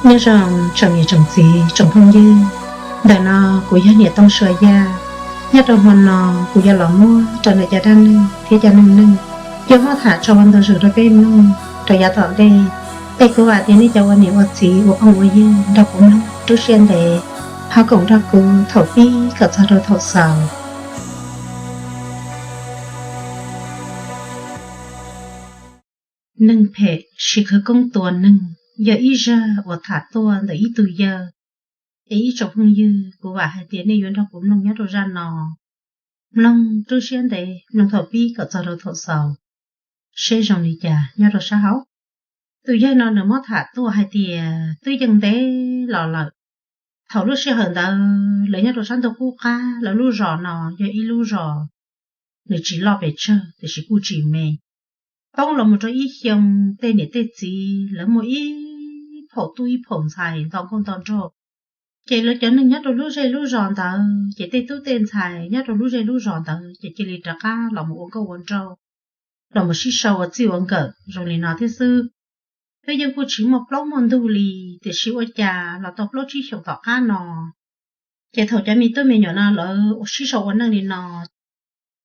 Nyob zoo tsoom niam tsoom txiv tsoom phooj ywg, ntawm no kuv yog niam Tooj Sua Yaj. Nyob rau hmo no kuv yuav los muab rau ntawm cov dab neeg thiab cov neej neeg yuav muab tham tso ua ntu zus rau peb mloog rau yav tom ntej. Es kuv vam tias nej cov ua niam ua txiv ua phooj ua ywg nrog kuv mloog lub siab ntev, ho koom nrog kuv thaum pib kom txog rau thaum xaus. Neeg phem siv khawv koob tua neeg yog ib zaj uas tham tuaj ntawm ib tug yawg. Es ib tsoom phooj ywg, kuv vam hais tias nej yuav nrog kuv mloog nyob rau zaj no. Mloog lub siab ntev, mloog thaum pib kom txog rau thaum xaus, seb zoo li cas nyob rau sab hauv. Tus yawg no nws muab tham tuaj hais tias twb yeej ntev los lawm. Thaum lub sij hawm ntawd lawv nyob rau sab ntuj qub qab, lawv lub zos no yog ib lub zos nws tsis loj pes tsawg tiam sis kuj tsis me. Poob los mus rau ib xyoo, tej niam tej txiv lawv muaj ib phaum tub ib phaum ntxhais nto nkauj nto nraug. Ces lawv cov neeg nyob rau lub zej lub zos ntawd, ces tej tub tej ntxhais nyob rau lub zej lub zos ntawd ces cia li rov qab los mus ua nkauj ua nraug, los mus sib sau ua txij ua nkawm zoo li no thiab xwb. Twb yeej kuj tsis muaj plaub muaj ntug li, tiam sis ua cas los tau plaub tsib xyoos tom qab no, ces thaum cov me tub me nyuam no lawv ua sib sau ua neej li no,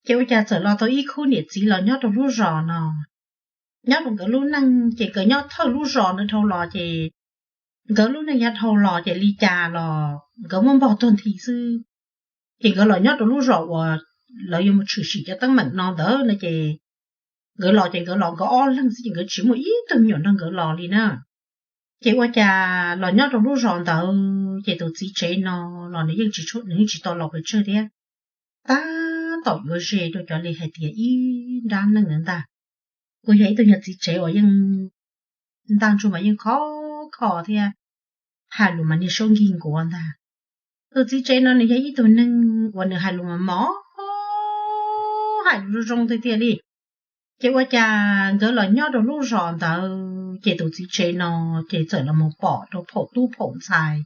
ces ua cas txawm los tau ib khub niam txiv los nyob rau lub zos no. Nyob rau nkawd lub neej ces nkawd nyob thawj lub zos ntawd dhau los ces nkawd lub neej yav dhau los ces li cas los nkawd muab npog tuag nthi xwb. Ces nkawd los nyob rau lub zos uas lawv yuav mus tshwm sim cov teeb meem no ntawd no ces nkawd los ces nkawd los nkawd ob leeg xwb ces nkawd tsis muaj ib tug me nyuam nrog nkawd los li na. Ces ua cas los nyob rau lub zos ntawd ces tus txiv tsev no los nws yeej tsis tshua, nws yeej tsis tau laus pes tsawg thiab. Tab tom yuav ze rau cov li hais tias ib nrab neej ntag. Kuj yog ib tug nyuag txiv tsev uas yeej ntaj ntsug mas yeej khov kho thiab, hais lus mas niag suab nkig nkuav ntag. Tus txiv tsev no nws yog ib tug neeg uas nws hais lus mas mos, hais lus zoo zoo tiag tiag li. Ces ua cas nkawd los nyob rau lub zos ntawd ces tus txiv tsev no ces txawm los mus pom rau phaum tub phaum ntxhais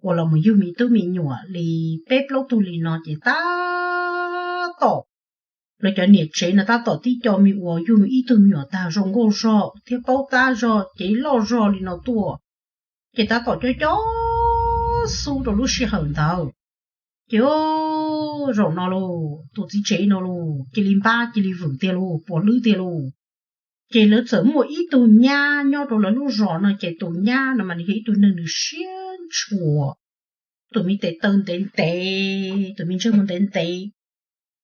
uas los mus yug me tub me nyuam li peb plaub tug li no ces tab tom, lawv cov niam tsev no tab tom tib co me uas yug ib tug me nyuam tag zoo nkauj zog thiab paub tab zog cev loj zog li no tuaj. Ces tab tom cob cob xub rau lub sij hawm ntawd. Ces zaum no los tus txiv tsev no los cia li npab cia li vwm tiag lauj, puas lwb tiag lauj. Ces lawv txawm muaj ib tug nyab nyob rau lawv lub zos no ces tus nyab no mas nws yog ib tug neeg nws siab ntshua, tus me tes taw ntev ntev, tus me ntsej muag ntev ntev,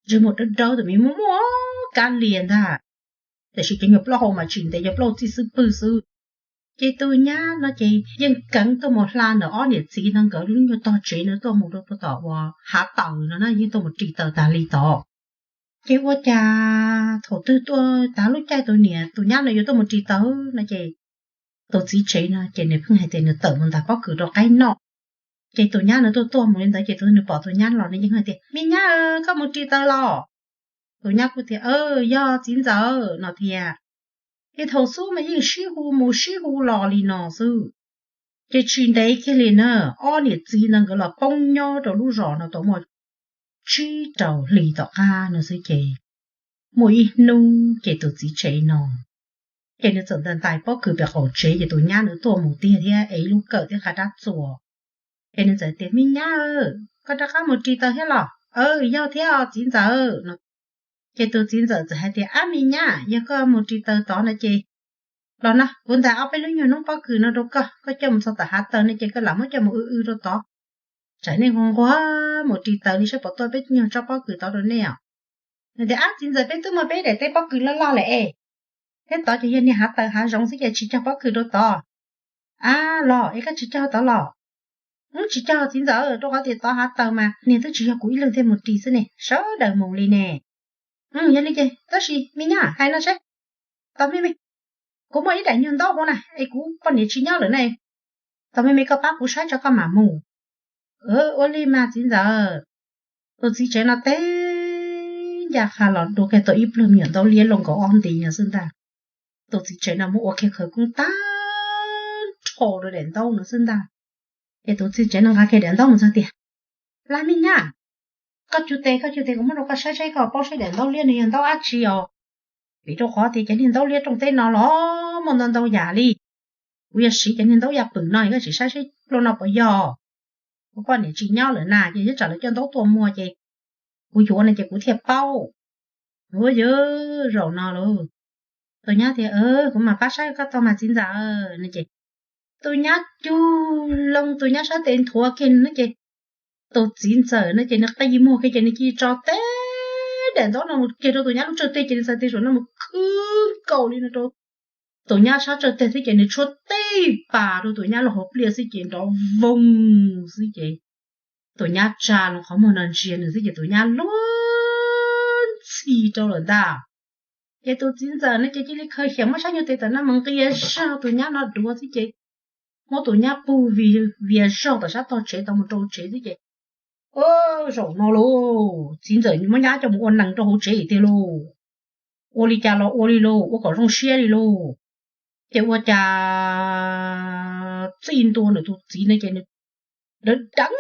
ntsej muag dawb dawb, tus me muaj muaj kab lias ntag. Tiam sis cov nyuag plaub hau mas tsis ntev, yog plaub hau txij xwb pwg xwb. Ces tus nyab no ces yeej keev tuaj mus hla ntawm ob niam txiv no nkawd lub nyuag tog tsev no tuaj mus rau puag tom uas hav taws no na, yeej tuaj mus ris taws tas li tod. Ces ua cas thaum twg tuaj tas lub caij tus niam tus nyab no yuav tuaj mus ris taws no ces tus txiv tsev no ces nws pheej hais tias nws tawm mus ntag pob kws rau qaib noj. Ces tus nyab no tuaj tuaj mus li ntawd ces tus nws pom tus nyab los nws yeej hais tias, me nyab, koj mus ris taws los? Tus nyab kuj tias, yog txiv ntxawm no tiag. Ces thaum xub mas yeej sib hu mus sib hu los li no xwb. Ces tsis ntev kiag li na, ob niam txiv no nkawd los poob nyob rau lub zos no tau muaj tsib rau hli tom qab no xwb ces muaj ib hnub ces tus txiv tsev no ces nws txawm ntais ntais pob kws pem qaum tsev ces tus nyab nws tuaj mus tiag thiab es ib lub kawm thiab qab dab txuas. Ces nws txawm tias, me nyab, koj rov qab mus ris taws thiab los? Yog thiab txiv ntxawm no. Ces tus txiv ntxawm txawm hais tias, ab me nyab, yog koj mus ris taws tod no ces los no kuv ntais ob peb lub nyuag noob pob kws no rau koj, koj coj mus txog tom hav taws no ces koj lam muab coj mus w w rau tod. Tsam nej nquag nquag mus ris taws li saib puas tuaj peb nyuag tsob pob kws tod rau nej os. Nws tias, ab txiv ntxawm, peb twb muaj peb daim teb pob kws loj loj lawm es, thiab tod ces yog niag hav taws hav zoov xwb ces tsis cog pob kws rau tod. Ab los es koj tsis cog tod los? Wb tsis cog txiv ntxawm, rau qhov tias tod hav taws mas niag twb tsis yog kuv ib leeg thiaj mus ris xwb ne, sawv daws mus li ne. Yog li ces tab sis me nyab hais no seb, tos me me, kuv muaj ib daim nyuag ntaub hauv na es kuv poj niam tsis nyob lawm ne, tos me me koj pab kuv saib tso koj mam mus. Ua li mas txiv ntxawm. Tus txiv tsev no teb ncaj qha los dua kiag tau ib pluag me nyuam ntaub liab loj nkaus ob nti no xwb ntag. Tus txiv tsev no muab ua kiag khawv koob tag nrho rau daim ntaub no xwb ntag. Ces tus txiv tsev no nqa kiag daim ntaub mus txog tias, la me nyab, koj cug tes, koj cug tes kuv muab rau koj saib saib koj paub saib daim ntaub liab no yog ntaub dab tsi os. Vim rau qhov tias cov niag ntaub liab rooj teb no los muaj ntau ntau yam li. Kuv yuav siv cov niag ntaub yaj pwm no, koj sim saib seb lub no puas yog. Kuv poj niam tsis nyob lawm na, ces twb tsam lawv coj ntaub tuaj muag ces kuv yuav no ces kuv thiaj paub. Ua yog zaum no lauj, tus nyab tias, Kuv mam pab saib koj tau mas txiv ntxawm no ces tus nyab cug loo tus nyab sab tes nthuav kiag no ces tus txiv ntxawm no ces nws qi muag kiag ces nws cia li tso teg daim ntaub no mus kiag rau tus nyab lub tsawg teg ces nws txhais tes zaum no mus khwb nkaus li no rau tus nyab sab tsawg teg xwb ces nws tshuab tib pas rau tus nyab lub hauv pliaj xwb ces nrov voog xwb ces tus nyab tsa loo qhov muag no ntsia nws xwb ces tus nyab luag ntxhi rau lawm ntag. Ces tus txiv ntxawm no ces cia li khaws xyem muab sab nyuag tes tawm no mus nqia zog tus nyab no duav xwb ces muab tus nyab pug vij vias zog tom sab tog tsev tau mus rau tsev xwb ces, Ua zaum no lauj, txiv ntxawm muab nyab coj mus ua nees rau hauv tsev tiag lauj. Ua li cas los ua li lauj, ua kom zoo siab li lauj. Ces ua cas txij ntua nws tus txiv no ces nws deev deev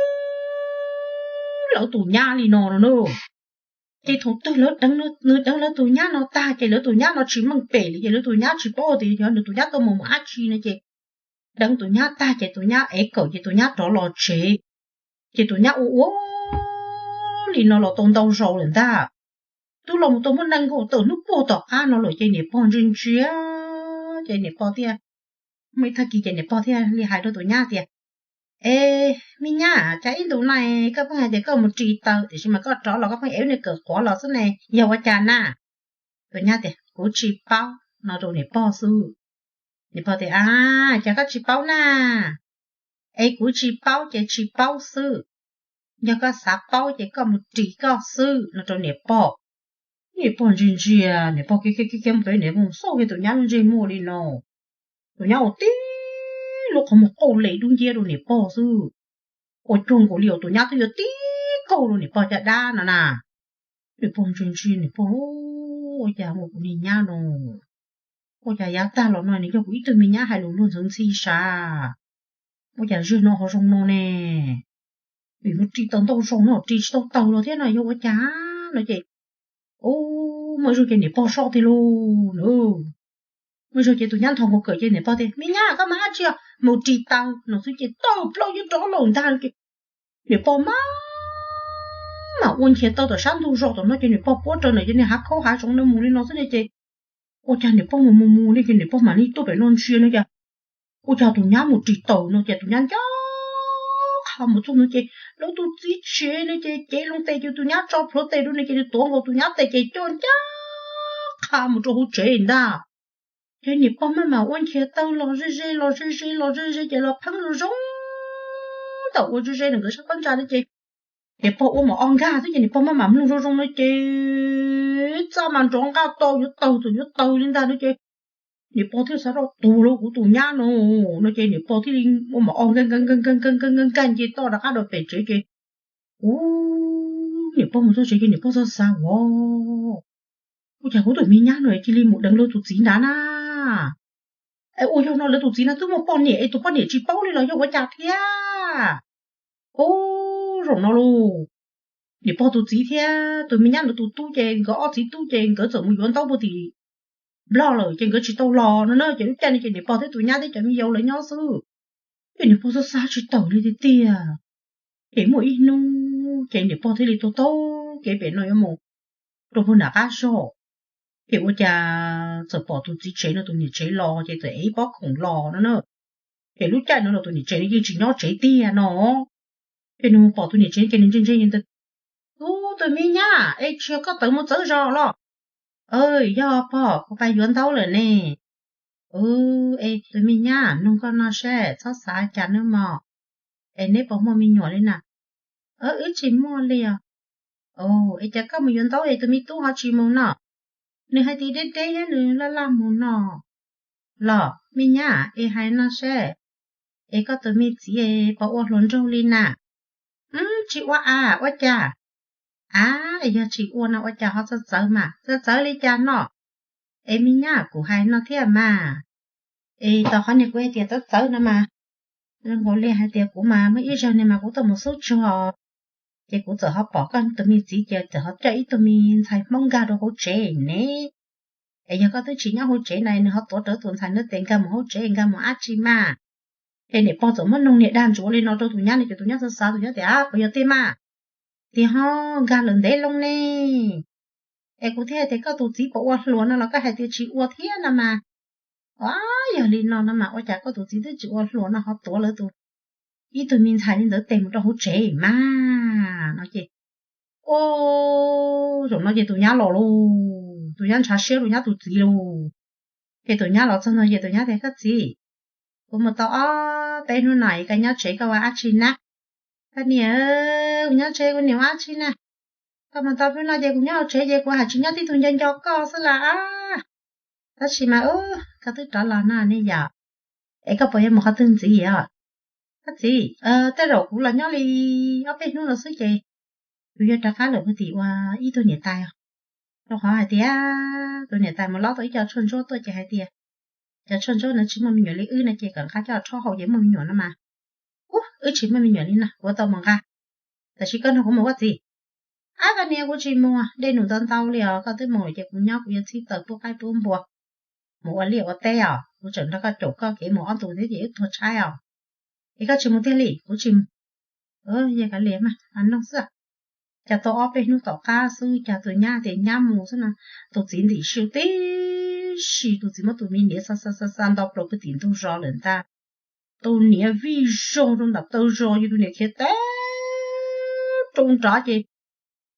lawv tus nyab li no no na. Ces thaum twg lawv deev, nws deev lawv tus nyab no tag ces lawv tus nyab no tsis meej pem li ces lawv tus nyab tsis paub tias yog nws tus nyab tuaj mus mus dab tsi no ces deev tus nyab tag ces tus nyab ev kawm ces tus nyab rov los tsev. Ces tus nyab ua ua li no los tau ntau zaus lawm ntag. Twb los mus tau muaj nees nkaum tawm hnub puag tom qab no lawm ces niam pog ntsia ntsia, ces niam pog thiaj, muaj ib tag kis ces niam pog thiaj li hais rau tus nyab tias, Es me nyab, cas ib ntus no koj pheej hais tias koj mus ris taws tiam sis mas koj rov los koj pheej ev niag kawm quav los xwb ne, yog ua cas na? Tus nyab tias, Kuv tsis paub, no rau niam pog xwb. Niam pog tias, A, cas koj tsis paub na? Es kuv tsis paub ces tsis paub xwb. Yog koj xav paub ces koj mus ris koj xwb, no rau niam pog. Niam pog ntsia ntsia, niam pog khiav khiav khiav mus pem, niam pog xauj kiag tus nyab lub ntsej muag li no. Tus nyab ua tib lub qhov muag qauj les dub nciab rau niam pog xwb. Ua cuag nkaus li uas tus nyab twb yuav tib kaug rau niam pog caj dab no na. Niam pog ntsia ntsia niam pog, Ua cas ua kuv niag nyab no, ua cas yav tag los no nws yog kuv ib tug me nyab hais lus luag ntxhi ntxhi sav, ua cas zaum no ho zoo no ne? Vim mus ris taws ntau zaus no ris tsis tau taws los thiab no yog ua cas no ces, u, muaj ib zaug ces niam pog soj tiag lauj. Muaj ib zaug ces tus nyab nthos nkaus kawm ces niam pog tias, Me nyab, koj mus dab tsi os? Mus ris taws, no xwb ces tawm plaws yuav rov los ntag ces niam pog maj mam ua nchias taw tom sab ntug zos tom no ces niam pog puab raws ntawm cov niag hav khaub hav zoov no mus li no xwb ne ces, ua cas niam pog mus mus mus ne ces niam pog mam li tuaj pem no ntsia no ces, ua cas tus nyab mus ris taws no ces tus nyab ncaj qha mus txog no ces lawv tus txiv tsev no ces cev loo tes ces tus nyab tso plhuav tes rau no ces nws tuav nkaus tus nyab tes ces coj ncaj qha mus rau hauv tsev ntag. Ces niam pog maj mam ua nchias taw los ze ze los ze ze los ze ze ces los pheeb zoo zoo ntawm ua ze ze ntawm nkawd sab phab ntsa no ces niam pog ua mos o nkag xwb ces niam pog maj mam mloog zoo zoo no ces txaj mas nrov nqaj to yuav tawg txawm yuav tawg li ntag no ces niam pog thiaj xav rau, Tuag lauj kuv tus nyab no, no ces niam pog thiaj li ua mos o nkag nkag nkag nkag nkag nkag nce toj rov qab rau pem tsev ces u, niam pog mus txog tsev ces niam pog xav xav, Ua, ua cas kuv tus me nyab no cia li mus deev lawv tus txiv nrad na? Es ua yog no lawv tus txiv no twb muaj poj niam es tus poj niam tsis paub li los yog ua cas thiab? U, zaum no lauj, niam pog tus txiv thiab tus me nyab ntawd tus tub ces nkawd ob txiv tub ces nkawd txawm mus yuav ntaub puag tim Nplog lawm ces nkawd tsis tau los no na ces lub caij no ces niam pog thiab tus nyab thiab cov me yau lawv nyob xwb. Ces niam pog xav xav tsis tawm li tiag tiag. Ces muaj ib hnub ces niam pog thiaj li taug taug kev pem no yuav mus rau puag nram qab zog. Ces ua cas txawm pom tus txiv tsev no tus niam tsev los ces txawm ev ib pob khoom los no na. Ces lub caij no los tus niam tsev no yeej tsis nyob tsev tiag no. Ces nws pom tus niam tsev ces nws ntse ntse ntawd, Ub, tus me nyab, es tsis yog koj tawm mus txawv zos los? Yog pog, kuv pais yuav ntaub lawm ne. Es tus me nyab, mloog koj no seb, txhob xav cas nawb mog. Es neb puas muaj me nyuam li na? Wb tsis muaj li os. Es cas koj mus yuav ntaub es tus me tub ho tsis mus no? Nws hais tias deb deb thiab nws laj laj mus no. Los me nyab, es hais no seb, es koj tus me txiv puas ua hluas nraug li na? Tsis ua a, ua cas? A, yog tsis ua no ua cas ho txawv txawv mas, txawv txawv li cas no? Es me nyab, kuv hais no thiab mas, es tos qhov niag kuv hais tias txawv txawv no mas, zoo nkaus li hais tias kuv mas muaj ib zaug niag mas kuv tuaj mus xub tsuag, ces kuv txawm ho pom koj tus me txiv ces txawm ho coj ib tug me ntxhais Hmoob nkag rau hauv tsev ne. Es yog koj twb tsis nyob hauv tsev na, nws ho tuav rawv tus ntxhais no tes nkag mus hauv tsev nkag mus dab tsi mas? Es niam pog txawm muab noog niag dag ntsuav li no rau tus nyab no ces tus nyab xav xav, tus nyab tias, Ab, puas yog tiag mas? Tias ho nkag lawm ntev loo ne. Es kuv thiaj tias koj tus txiv puas ua hluas no los koj hais tias tsis ua thiab no mas. Yog li no no mas ua cas koj tus txiv twb tsis ua hluas no ho tuav lawv tus, ib tug me ntxhais li ntawd tes mus rau hauv tsev mas no ces, ua, zaum no ces tus nyab los lauj, tus nyab ntshav siab rau nyab tus txiv lauj. Ces tus nyab los txog no ces tus nyab tias, Koj txiv, kuv mus tau ob peb hnub no es koj nyob tsev koj ua dab tsi na? Koj niam, kuv nyob tsev kuv niam ua dab tsi na? Koj mus tau hnub no ces kuv nyob hauv tsev ces kuv hais tsis nyob tib tug nco nco koj xwb las. Tab sis mas koj twb rov los no ne yom, es koj puas yuav mus qhov twg ntxiv os? Koj txiv, tej zaum kuv los nyob li ob peb hnub no xwb ces kuv yuav rov qab lawm puag tim ua ib tug niam tais os. Rau qhov hais tias tus niam tais mus lob tau ib co tshuaj ntsuab tuaj ces hais tias cov tshuaj ntsuab no tsis muaj me nyuam li wb no ces kom nqa coj rhaub haus ces muaj me nyuam no mas. Ub, wb tsis muaj me nyuam li no kuv tau mus nqa. Tab sis koj nrog kuv mus koj txiv. Ab, koj niam, kuv tsis mus, dej num ntau ntau li os, koj twb mus lawm ces kuv nyob kuv yuav txhib taws pub qaib pub npua, mus ua liaj ua teb os, kuv tseem nrog koj caum koj kev mus ob ntus thiab ces wb tuag tshaib os. Es koj tsis mus tiag li? Kuv tsis mus. Yog kav liam mas, noog xwb. Cas tau ob peb hnub tom qab xwb cas tus nyab tias nyab mus xwb no, tus txiv ntim siab tib si, tus txiv muab tus me niam xa xa xa xa nto plaws pw tim ntug zos lawm ntag. Tus niam vij zog rau nram taw zos ces tus niam khiav tag rau nrad ces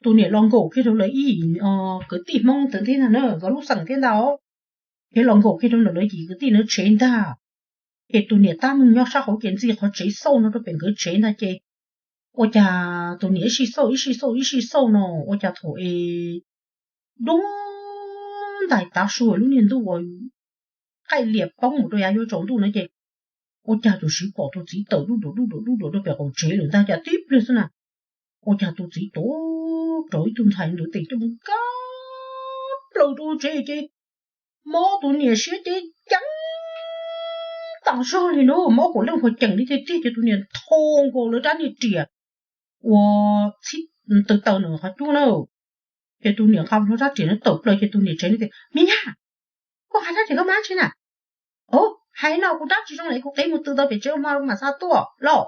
tus niam los nkaum kiag rau lawv ib yim kwv tij Hmoob ntawd thiab ntag na, nkawd lub xeem thiab ntag. Ces los nkaum kiag rau ntawm lawv yim kwv tij ntawd tsev ntag. Ces tus niam tab meeg nyob sab hauv ces ntxig qhov tsev xauj no rau pem nkawd tsev ntag ces ua cas tus niam ib sij xauj ib sij xauj ib sij xauj no ua cas thaum es dub ntais tav su lub niag ntuj uas qaij liam poob mus rau yav yuav tsaus ntuj no ces ua cas tus siv pom tus txiv tawm dub duam dub duam dub duam rau pem qaum tsev lawm ntag cas tib pliag xwb na. Ua cas tus txiv tuav rawv ib tug ntxhais ntawd tes coj mus nkag plaws rau tsev ces mob tus niam siab ceev ceev tas zog li na, mob kuv leej huas ceem li tiag tiag ces tus niam nthos nkaus lawv rab niag riam uas txhib taw taw nws qhov cub na. Ces tus niam nqa hlo rab riam no tawm plaws ces tus niam tsev no tias, Me nyab, koj nqa rab riam koj mus dab tsi na? Hais no kuv rab tsis zoo lawm kuv qiv mus tw tau pem tsev ua hmo mam xa tuaj los.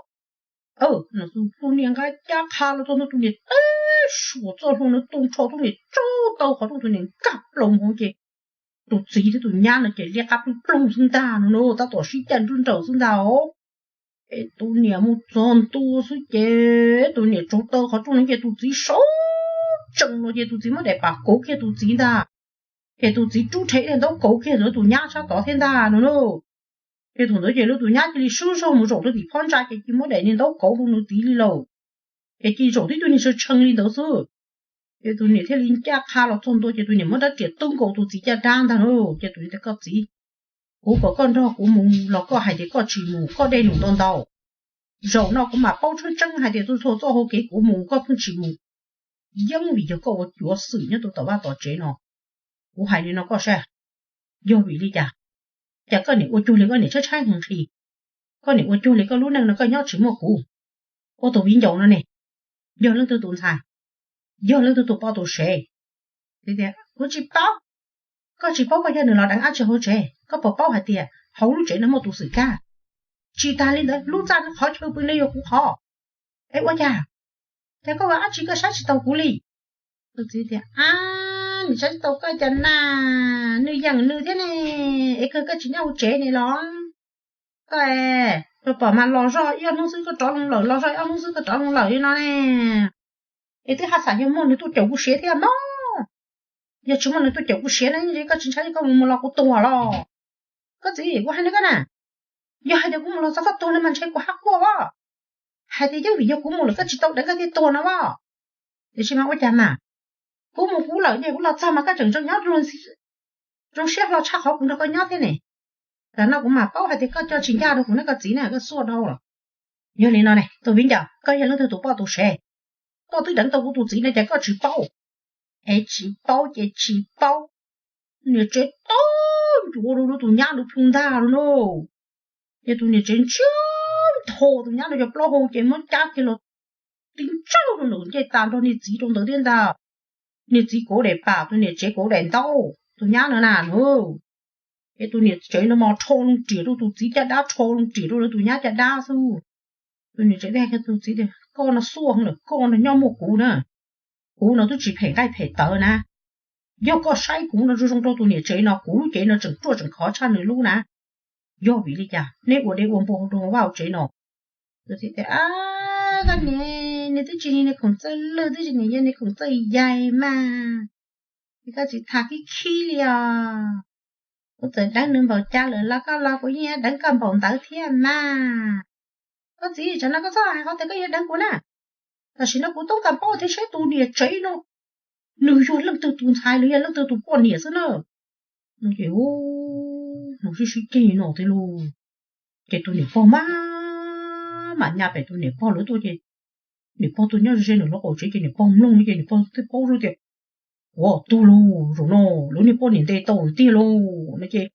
Tus niam nqa caj qha los txog ntua tus niam teb suas txoj hlua no tu nrho, tus niam tsaug taw qhov rooj, tus niam nkag plaws mus ces tus txiv thiab tus nyab no ces liab qab ploog ploog xwb ntag no, tab tom sib caij nrawm nrawm xwb ntag os. Es tus niam mus txog ntua xwb ces tus niam tsaug taw qhov rooj no ces tus txiv sawv tsees los ces tus txiv muab daim pam kauv kiag tus txiv ntag. Ces tus txiv rub rhe daim ntaub kauv kiag rau tus nyab sab tod thiab ntag no na. Ces thaum ntawd ces lawv tus nyab cia li swb zog mus zaum rau tim phab ntsa ces cia muab daim niag ntaub kauv rau nws tid li lawm. Ces cia zaum tib tug niag tshee tshee li ntawd xwb. Ces tus niam thiaj li ncaj qha los txog ntua ces tus niam muab rab riam tub nkaus tus txiv caj dab ntag na. Ces tus niam tias, Koj txiv, kuv kom koj nrog kuv mus los koj hais tias koj tsis mus, koj dej num ntau ntau. Zaum no kuv mam paub tseeb tseeb hais tias txhua txhua txoj hau kev kuv mus koj pheej tsis mus, yeej vim yog koj ua cuav xwm nyob rau tom vaj tom tsev no. Kuv hais li no koj saib, yog vim li cas? Cas koj niam ua cuag li koj niam tshaib tshaib nqhis nqhis, koj niam ua cuag li koj lub neej no koj nyob tsis muaj kuv, ua tus viv ncaus no ne, yog leej twg tus ntxhais, yog leej twg tus poj tus sev? Kuv tsis paub. Koj tsis paub koj yog nws los deev dab tsi hauv tsev? Koj puas paub hais tias hauv lub tsev no muaj tus xwm kab? Tsis tas li ntawd, lub txaj no qhov chaw pw no yog kuv qhov. Es ua cas, cas koj ua dab tsi koj saib tsis taus kuv li? Tus txiv tias, Ab, nws saib tsis taus koj cas na, nws yeem nws thiab ne, es kawg koj tsis nyob hauv tsev ne los? Koj es, koj pom mas los zog ib ob hnub xwb koj rov loo lawm, los zog ib ob hnub xwb koj rov loo lawm li no ne. Es twb haj xam yog muaj nws tuaj caum kuv siav thiab mog. Yog tsis muaj nws tuaj caum kuv siav na, koj tsis ntshai koj mus mus los kuv tuag los? Koj txiv, kuv hais no koj na, yog hais tias kuv mus los txog koj tuag no mas ntshai kuv hab quaj as. Hais tias yeej vim yog kuv mus lawm koj tsis tau deev koj thiaj tuag no as. Tiam sis mas ua cas mas, kuv mus kuv lawm ces kuv los txog mas koj tseem tseem nyob zoo siab hlo tshaj qhov kuv nrog koj nyob thiab ne. Tam no kuv mam paub hais tias koj coj tsis ncaj rau kuv ne koj txiv ne, koj xuaj dhau los. Yog li no ne tus viv ncaus, koj yog leej twg tus poj tus sev? Koj twb deev tau kuv tus txiv no cas koj tsis paub? Es tsis paub ces tsis paub. Niam tsev tau ncuav rau tus nyab ntawd plhu ntag lauj. Ces tus niam tsev ntsiag nthos tus nyab ntawd cov plaub hau ces muab cab kiag los tib ntsawj rau nws ncej tas nrog niag txiv rau ntawd thiab ntag. Niag txiv kauv daim pam, tus niam tsev kauv daim ntaub. tus nyab no na no. Ces tus niam tsev no mas rho loo riam rau tus txiv caj dab, rho loo riam rau lawv tus nyab caj dab xwb. Tus niam tsev thiaj hais tus txiv tias, koj no xuaj lawm, koj no nyob muaj kuv na, kuv no twb tsis phem nqaij phem tawv na. Yog koj saib kuv no zoo zoo rau tus niam tsev no, kuv lub cev no tseem ruaj tseem khov tshaj nws lub na. Yog vim li cas neb ua deb ua npua rau hauv vaj hauv tsev no? Tus txiv tias, koj niam, nws twb tsis yog niag khoom txawj lwj, twb tsis yog niag khoom txawj yaig mas, es koj tsis tham khib khib li os. Kuv txawm deev nws npaum cas lawm los koj los kuv yeej yuav deev koj npaum ntawd thiab mas. Koj txiv, tsam no koj txhob hais qhov tias koj yuav deev kuv na. Tam sim no kuv toob kas paub thiab saib tus niam tsev no, nws yog leej twg tus ntxhais los yog leej twg tus poj niam xwb na. No ces, no sib sib ceg no thiab lauj. Ces tus niam pog mas, mam nyas pem tus niam pog lawv tuaj ces niam pog tuaj nyob ze nws lub qaum tsev ces niam pog mloog li ces niam pog thiaj paub tias, ua tug lauj, zaum no lawv niag poj niam ntes tau tiag lauj no ces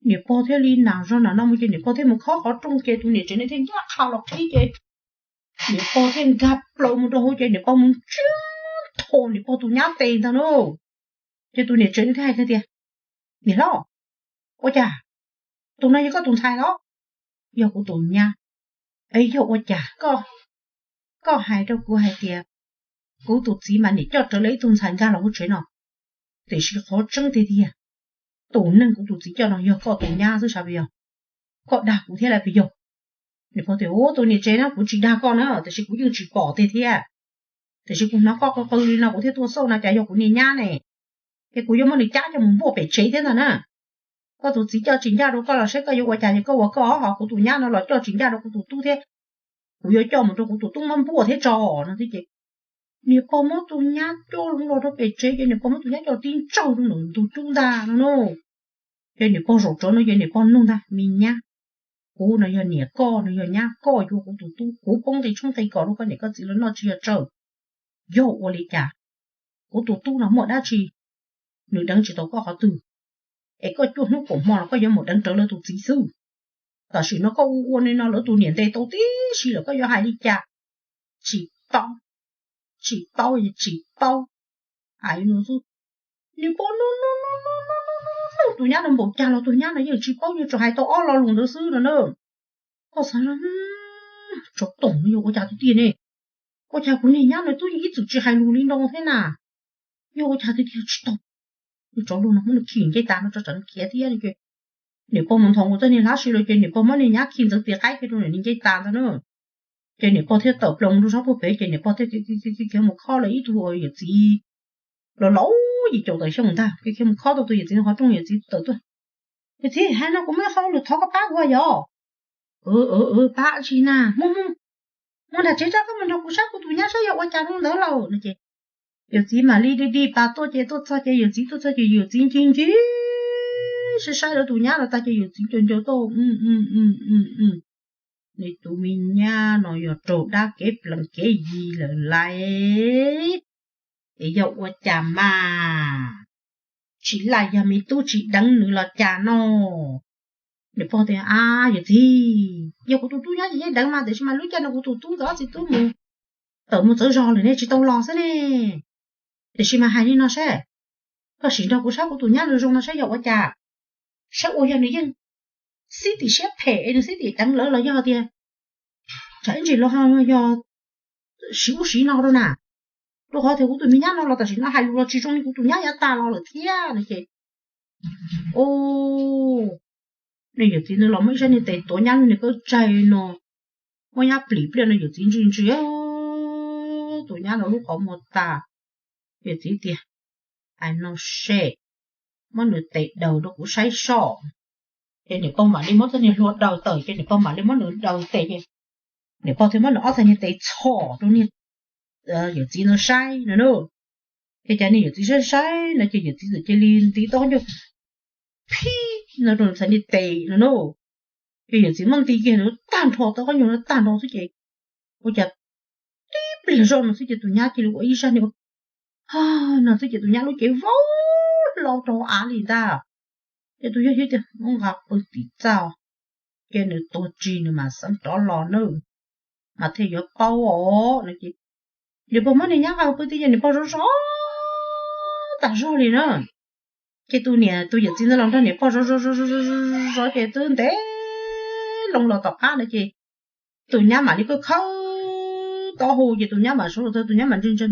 niam pog thiaj li nam zog nam no mus ces niam pog thiaj mus khob qhov rooj ces tus niam tsev no thiaj ncaj qha los qhib ces niam pog thiaj nkag plaws mus rau hauv ces niam pog mus ntsiab tho niam pog tus nyab tes ntag na. Ces tus niam tsev no thiaj hais tias, niam hlob, ua cas tus no yog koj tus ntxhais los? Yog kuv tus nyab. Es yog ua cas koj hais rau kuv hais tias kuv tus txiv mas niam coj rawv lawv ib tug ntxhais nkag los hauv tsev no, tiam sis qhov tseeb tiag tiag, tus neeg kuv tus txiv coj no yog koj tus nyab xwb, sav puas yog? Koj dag kuv thiab lawm puas yog? Niam pog tias, ua tus niam tsev na, kuv tsis dag koj na, tiam sis kuv yeej tsis pom tiag thiab. Tiam sis kuv hnov koj qw qw li no kuv thiaj tuaj xauj no cas yog kuv niag nyab ne. Es kuv yuav muab nws cab coj mus npuaj pem tsev thiab ntag na. Koj tus txiv coj tsis ncaj rau koj los saib koj yuav ua cas, yog koj ua koj ho kuv tus nyab no los coj tsis ncaj rau kuv tus tub thiab. Kuv yuav coj mus rau kuv tus tub muab npuaj thiab tso no thiab ces niam pog muab tus nyab coj los rau pem tsev ces niam pog muab tus nyab coj tib ntsaug rau ntawm ntug cub ntag no na. Ces niam pog zaum tsawv no ces niam pog nug ntag, me nyab, kuv no yog niam koj, no yog nyab koj, yuav kuv tus tub, kuv poob nqi tshoob nqi kos rau koj niam koj txiv los noj tsis yog tsawg? Yog ua li cas? Kuv tus tub no muaj dab tsi nws deev tsis tau koj qhov twg, es koj cuaj hnub kaum hmo los koj yuav mus deev rawv lawv tus txiv xwb? Tam sim no koj ua ua li no lawv tus niam ntes tau tib si lawm koj yuav hais li cas? Tsis paub, tsis paub, tsis paub. Hais li no xwb, niam pog no no no no no no, tus nyab no npaum cas los tus nyab no yeej tsis paub, yeej tsuas hais tau ob lo lus ntawd xwb no na. Koj xav, tsov tom no yog ua cas tiag tiag ne? Ua cas kuv niag nyab no twb ib txwm tsis hais lus li no thiab na? Yog ua cas tiag tiag tsis tau. Tsov lus no muab nws khi ncej tas no tso tsam nws khiav thiab no ces niam pog mus nthos nkaus txoj niag hlab si los ces niam pog muab niag nyab khi ntxeev tis qaib kiag rau niag ncej tas ntag na. Ces niam pog thiaj tawm plaws mus rau sab puag pem ces niam pog thiaj khiav mus khob lawv ib tug yawm txiv los laus yim caum tawm xyoo ntag, khiav mus khob tau tus yawm txiv qhov rooj, yawm txiv tawm tuaj. Yawm txiv, hais no kuv muaj ib qho lus thov koj pab kuv yom. Pab tsi na? Muaj, muaj nram tsev tso, koj mus nrog kuv saib kuv tus nyab saib yog ua cas rau ntawd lauj no ces yawm txiv mam li dig dig pas tuaj ces tuaj txog ces yawm txiv tuaj txog ces yawm txiv ncig ncig saib saib lawv tus nyab los tag ces yawm txiv nco nco tuaj, nws tus me nyab no yog raug dab kev plees kev yi lawm lauj. Es yog ua cas mas tsis laj yog me tub tsis deev nws los cas no? Niam pog tias, a, yawm txiv, yog kuv tus tub nyob ces yeej deev mas, tiam sis mas lub caij no kuv tus tub ntawm ob txiv tub mus tawm mus txawv zog lawm ne, tsis tau los xwb ne. Tiam sis mas hais li no saib, koj sim nrog kuv saib kuv tus nyab zoo zoo no saib yog ua cas, saib ua yog nws yeej xib tim siab phem es nws xib tim deev lawv los yog tias tsam ib ntsis los ho yog siv ub siv no rau na. Rau qhov tias kuv tus me nyab no los tam sim no hais lus los tsis zoo li kuv tus nyab yav tas los lawm thiab no ces, o, niag yawm txiv ntawd los muab ib sab niag tes tuav nyab lub niag kawb tsaig no, muab nyab plim pliaj no yawm txiv ntsia ntsia tus nyab no lub qhov muag tas. Yawm txiv tias, hais no seb, muab nws tes daws rau kuv saib soj. Ces niam pog mam li muab txoj niag hlua daws tawm ces niam pog mam li muab nws daws tes ces niam pog thiaj muab nws ob txhais niag tes txhom rau niag yawm txiv ntawd saib no na. Ces cas niag yawm txiv saib saib no ces yawm txiv txawm cia li nti tau qhov ncauj phib no rau nws txhais niag tes no na. Ces yawm txiv muab nti kiag nws tag nrho tau qhov ncauj no tag nrho xwb ces ua cas tib pliag zoj no xwb ces tus nyab cia li ua ib zaj niag no xwb ces tus nyab lub cev vau hlo rau av li ntag. Ces tus yawg thiaj tias, muab nqa pw tim txaj, ces nws tuag tsis nws mam xeev rov los nawb, mas thiaj yuav paub os no ces niam pog muab niag nyab nqa pw tib ces niam pog zov zov tas zog li na. Ces tus niam tus yawm txiv ntawd los nrog niam pog zov zov zov zov zov ces twb ntev loo los tom qab no ces tus nyab mam li khawb khawb taub hau ces tus nyab mam sawv los txog, tus nyab mam ntsia ntsia,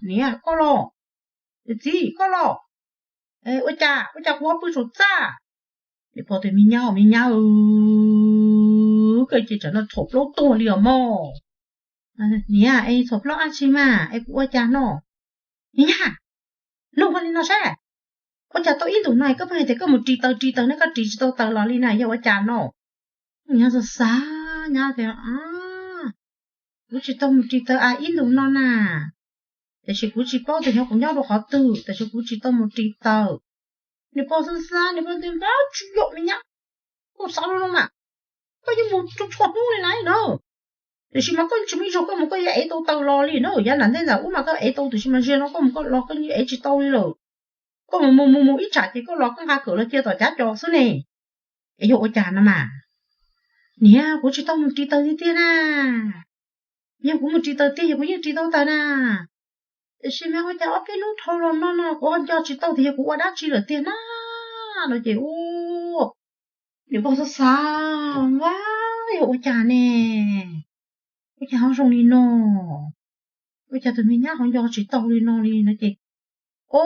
niam koj los, yawm txiv koj los, ua cas ua cas kuv ho pw saum txaj? Niam pog tias me nyab me nyab, koj cia li txhaum plaub tuag li os mog. Niam es txhaum plaub dab tsi mas es kuv ua cas no? Niam, nug ua li no saib, ua cas tau ib ntus no koj pheej hais tias koj mus ris taws ris taws ne, koj ris tsis tau taws los li na, yog ua cas no? Nyab xav xav, nyab tias kuv tsis tau mus ris taws a ib ntus no na, tiam sis kuv tsis paub tias yog kuv nyob rau qhov twg, tiam sis kuv tsis tau mus ris taws. Niam pog xav xav, niam pog tias npab tsis yog me nyab, koj xav li no mas, koj yeej mus txhua hnub li na no, tiam sis mas koj tsis muaj ib zaug koj mus koj yeej ev tau taws los li na, yav nram ntej ntawm ub mas koj ev tau tiam sis mas zaum no koj mus koj los koj yeej ev tsis tau li lawm. Koj mus mus mus ib tsam ces koj los koj nqa kawm los cia tom cav co xwb ne, es yog ua cas no mas? Niam, kuv tsis tau mus ris taws tiag tiag na, yog kuv mus ris taws tiag yog kuv yeej ris tau taws na, tiam sis mas ua cas ob peb hnub dhau los no no kuv ho nco tsis tau tias yog kuv ua dab tsi lawm tiag na no ces ua niam pog xav xav, npab yog ua cas ne, ua cas ho zoo li no, ua cas tus me nyab ho nco tsis tau li no li no ces, o,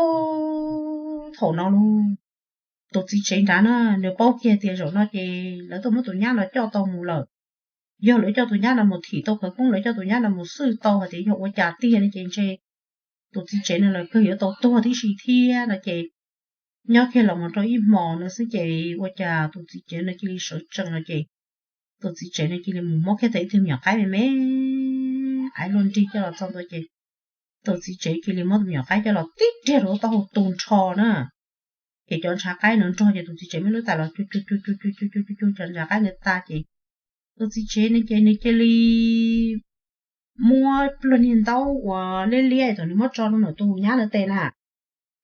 thaum no los tus txiv tsev nrad na, nws paub kiag tias zaum no ces lawv tuaj muab tus nyab no coj tau mus lawm. Yog lawv coj tus nyab no mus thim tau khawv koob, lawv coj tus nyab no mus xwj tau hais tias yog ua cas tiag no ces ntshe tus txiv tsev no los kawg yuav tau tuag tib si thiab no ces nyob kiag los mus rau ib hmos no xwb ces ua cas tus txiv tsev no cia li sawv tsees no ces tus txiv tsev no cia li mus muab kiag tau ib tug me nyuam qaib me me, aiv luaj nrig coj los txog ntua ces tus txiv tsev cia li muab tus me nyuam qaib coj los tib riag rau taub hau tu nrho na. Ces cov ntshav qaib no nrog ces tus txiv tsev muab lub tais los cu cu cu cu cu cu cu cu cov ntshav qaib no tag ces tus txiv tsev no ces nws cia li muab pluag niag ntaub uas liab liab thaum nws muab tso rau ntawm tus nyab no tes na,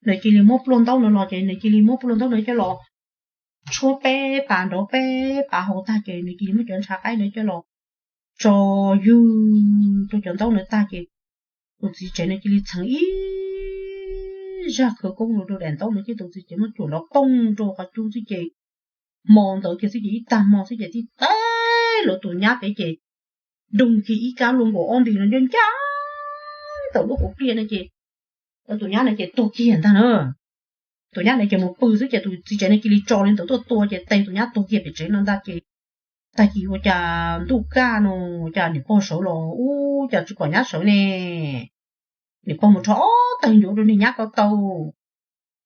nws cia li muab pluag ntaub no los ces nws cia li muab pluag ntaub no coj los tshuab peb pas nraud peb pas hauv tag ces nws cia li muab cov ntshav qaib no coj los tso ywg rau cov ntaub no tag ces tus txiv tsev no cia li txheev ib zaj khawv koob rau daim ntaub no ces tus txiv tsev muab cuam nrov poog rau qhov cub xwb ces hmo ntawd kiag xwb ces ib tag hmo xwb ces tib teb lawv tus nyab pem ces doog kiag ib kab luaj nkaus ob nti no ncaj ncaj ntawm lub hauv pliaj no ces lawv tus nyab no ces tuag kiag ntag na. Tus nyab no ces mus pw xwb ces tus txiv tsev no cia li tso li ntawd tuaj tua ces tes tus nyab tuag kiag pem tsev no ntag ces tag kis ua cas ntuj kaj no, cas niam pog sawv los ub cas tsis pom nyab sawv ne. Niam pog mus rho ob tawg ncuav rau niag nyab ko taw,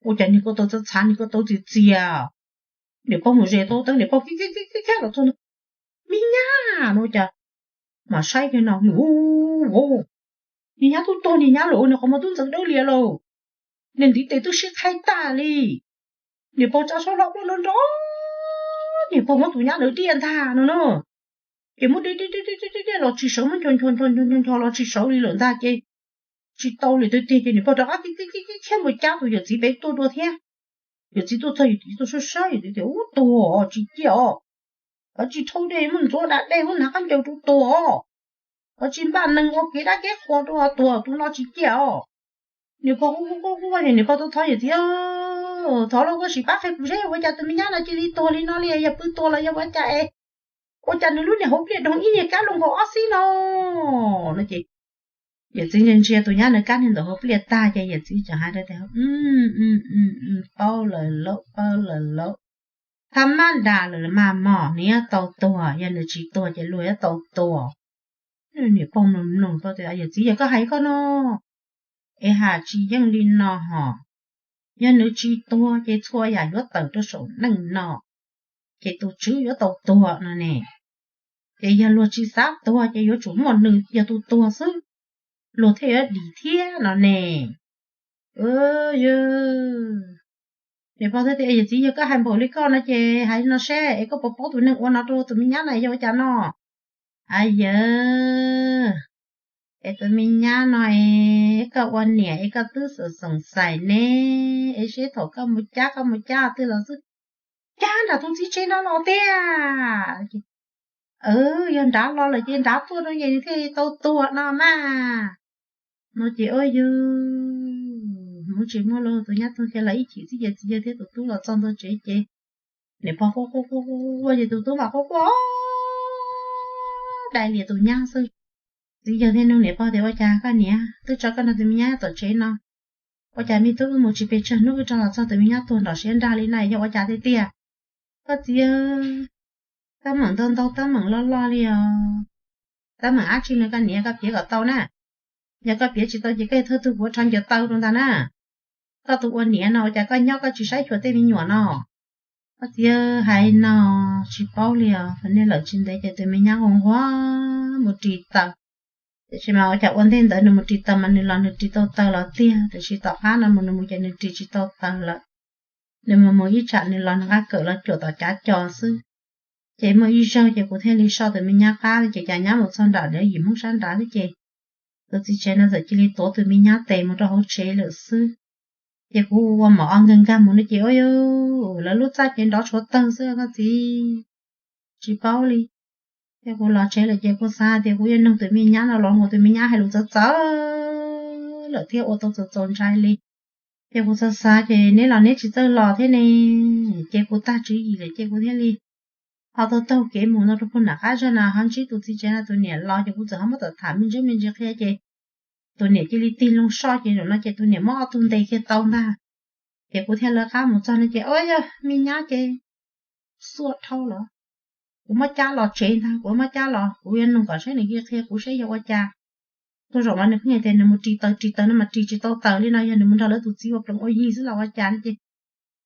ua cas niag ko taw txav txhav, niag ko taw txias txias. Niam pog mus ze tau tawb niam pog khiab khiab los txog, me nyab no cas mam saib kiag no, u, niag nyab twb tuag niag nyab lawm, nws qhov muag twb ntxeev dawb lias lawm, nws ntiv tes twb sib qhaib tag li. Niam pog tsa saub hlo quaj nrov nrov, niam pog muab tus nyab ntawd diaj ntag no na. Ces muab diaj diaj diaj los tsis sawv, muab ncho ncho ncho ncho los tsis sawv li lawm ntag ces tsis tau li tiag tiag ces niam pog rov qab khiab khiab khiab mus cab tus yawm txiv pem tuaj dua thiab. Yawm txiv tuaj txog yawm txiv tuaj saib saib yawm txiv tias ub tuag tsis ciaj os, koj tsis dhau dej muab ntxuav da dej muab hnav qab ncaws rau tuag os, koj tsis npaj neeg ua kev dab kev qhua rau tuag, tus no tsis ciaj os. Niam pog quaj quaj quaj, niam pog tuaj thov yawm txiv, thov los koj sim pab qhia kuv seb ua cas tus me nyab no cia li tuag li no li, yog pw tuag los yog ua cas es ua cas nws lub niag hauv pliaj doog ib niag kab luaj nkaus ob xib no no ces yawm txiv ntsia ntsia tus nyab nws kab niag ntawm hauv pliaj tag ces yawm txiv tseem hais rau tias, paub lawm lauj, paub lawm lauj, thab mab nra lawm mas mog, nws yuav tau tuag, yog nws tsis tuag ces luag yuav tau tuag. Niam pog mloog mloog tias, yawm txiv, yog koj hais koj no es hais tsis yeej li no hos, yog nws tsis tuag ces txhua yam yuav tawm rau saum neej no, ces tus tswv yuav tau tuag no ne. Ces yog luag tsis xav tuag ces yuav tsum muaj nws yog tus tuag xwb, luag thiaj yuav dim thiab no ne. Yog niam pog thiaj tias, yawm txiv, yog koj hais npaum li koj no ces hais li no seb es koj puas paub tus neeg ua no rau tus me nyab no yog ua cas no? A yawg, es tus me nyab no es koj ua niam es koj twb xav xoom xais ne, es seb thaum koj mus cab koj mus cab twg los xwb, cab nram tus txiv tsev no los tiag. Yog nrad los lawm ces nrad tuaj rau ces nws thiaj li tau tuag no mas. No ces yog Tsis muaj lus, tus nyab tuag kiag los ib chim xwb ces txiv yawg thiab tus tub los txog ntua tsev ces niam pog quaj quaj quaj quaj ces tus tub mas quaj quaj dai lias tus nyab xwb. Txiv yawg thiaj nug niam pog tias, Ua cas koj niam twb tso koj nrog tus me nyab tom tsev no, ua cas me tub wb mus tsis pes tsawg hnub wb rov los txog tus me nyab tuag nrov siab nrag li na, yog ua cas tiag tiag? Koj txiv, teeb meem ntau ntau, teeb meem loj loj li os. Teeb meem dab tsi no koj niam, koj piav kom tau na. Yog koj piav tsis tau ces koj thawj tug kuv rho ncaws taw rau ntag na. Koj tus ua niam no ua cas koj nyob koj tsis saib xyuas tej me nyuam no? Koj txiv, hais no tsis paub li os, niag lawm tsis ntev ces tus me nyab nquag nquag mus ris taws. Tiam sis mas ua cas ua ntej ntawd nws mus ris taws mas nws los nws ris tau taws los tiag, tiam sis tom qab no mus nws mus ces nws ris tsis tau taws lawm. Nws mus mus ib tsam nws los nws nqa kawm los cuam tom cav cos xwb. Ces muaj ib zaug ces kuv thiaj li soj tus me nyab qab ces cas nyab mus txog nram lawv yim Hmoob sab nrad xwb ces tus txiv tsev no txawm cia li tuav tus me nyab tes mus rau hauv tsev lawm xwb. Ces kuv ua mov o nkag nkag mus no ces ua, lawv lub txaj ces nrov tshuav tawg xwb koj txiv, tsis paub li. Ces kuv los tsev lawm ces kuv xav tias kuv yuav nug tus me nyab no los nkaus, tus me nyab hais lus txawv txawv lawm thiab ua tau txaus txaus ntshai li. Ces kuv xav xav ces neb los neb tsis txawj los thiab ne, ces kuv tag tswv yim lawm ces kuv thiaj li ho tau taug kev mus no rau puag nram qab zog na ho ntsib tus txiv tsev no tus niam los ces kuv txawm ho muab tham me ntsis me ntsis qhia ces tus niam cia li tig loo soj ces zaum no ces tus niam muab ob tug ntes kiag tau ntag. Ces kuv thiaj lawv qab mus txog no ces, Ua yog me nyab ces xuaj dhau lawm, kuv muab cab los tsev ntag, kuv muab cab los kuv yuav nug kom saib nws qhia kuv saib yog ua cas. Thaum zaum no nws pheej hais tias nws mus ris taws ris taws no mas ris tsis tau taws li no, yog nws mus nrog lawv tus txiv ua plees ua yi xwb los ua cas no ces